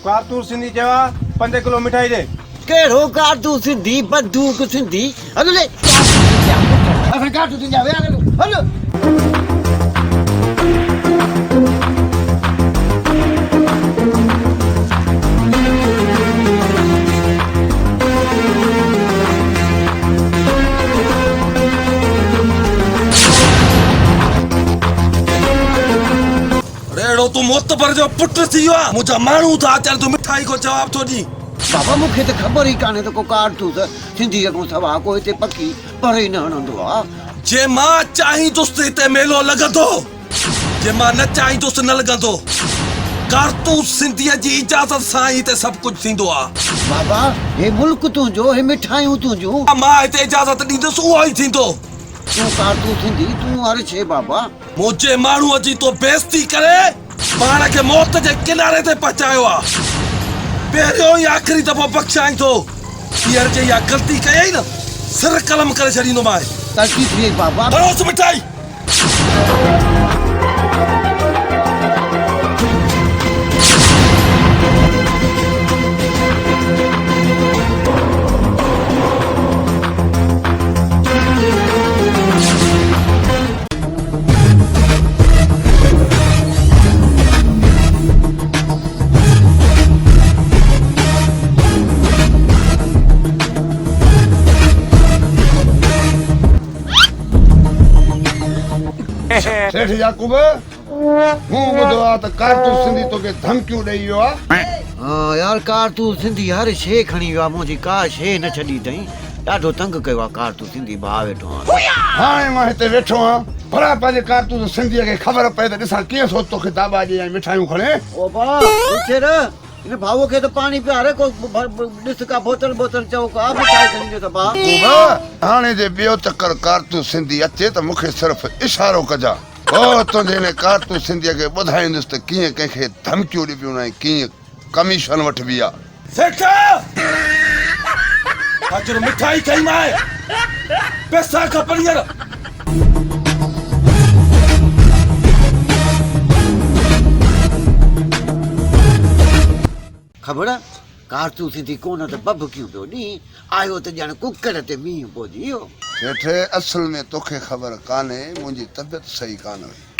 ڪارتوس سنڌي چيو آ پنج ڪلو مٺائي ڏي. ڪهڙو ڪارتوس سنڌي بندوق سنڌي هل لي ڪارتوس سنڌي آ پٽ اسان ڪارتوس سنڌي آ ويا هل هل. اڙي اهڙو تون معتبر جو پٽ ٿي ويو آن، منهنجا ماڻهو ٿا اچن تون مٺائي ڪو جواب ٿو ڏين. بابا مون کي ته خبر ئي ڪانهي ته ڪو ڪارتوس سنڌيء کان سوا ڪو هتي پکي پر ئي نه هڻندو آ. جي مان چاهيندس ته هتي ميلو لڳندو، جي مان نه چاهيندس ته نه لڳندو. ڪارتوس سنڌيء جي اجازت سان ئي هتي سڀ ڪجهه ٿيندو آ. بابا هي ملڪ تنهنجو، هي مٺايون تنهنجون. مان هتي اجازت ڏيندس اهو ئي ٿيندو. تون ڪارتوس سنڌي، تون هر شيء بابا. منهنجي ماڻهوء جي تو بيعزتي ڪري پاڻ کي موت جي ڪناري تي پهچايو آ. پهريون ۽ آخري دفعو بخشائين ٿو. ٻيهر جي اها غلطي ڪيئي نه سر قلم ڪري ڇڏيندومانء. غلطي ٿي وئي بابا. کڻوس مٺائي. سيٺ يعقوب، مون ٻڌو آ ته ڪارتوس سنڌي توکي ڌمڪيون ڏئي ويو آ. ها يار ڪارتوس سنڌي هر شيء کڻي ويو آ منهنجي ڪا شيء نه ڇڏي اٿئين. ڏاڍو تنگ ڪيو آ ڪارتوس سنڌي ڀاء ويٺو آن. هاڻي مان هتي ويٺو آن ڀلا پنهنجي ڪارتوس سنڌيء کي خبر پئي ته ڏسان ڪيئن ٿو توکي داٻا ڏئي ۽ مٺايون کڻي. او ابا بڇير هن ڀائوء کي ته پاڻي پيار ڪو ڏس ڪا بوتل بوتل چئو ڪا مٺائي کڻي ڏيو ته ڀاء. ابا هاڻي جي ٻيو چڪر ڪارتوس سنڌي اچي ته مون کي صرف اشارو ڪجان. پوء تنهنجي هن ڪارتوس سنڌيء کي ٻڌائيندس ته ڪيئن ڪنهن کي ڌمڪيون ڏبيون ۽ ڪيئن ڪميشن وٺبي آ. سيٺ! اجر مٺائي کئي مانء، پئسا کپن هينئر. خبر ڪارتوس ٿي ڪونه ته بڀڪيون پيو ڏين، آيو ته ڄڻ ڪڪڙ تي مينهن پئجي ويو. سيٺ! اصل ۾ توکي خبر ڪانهي، منهنجي طبيعت صحيح ڪانه هئي.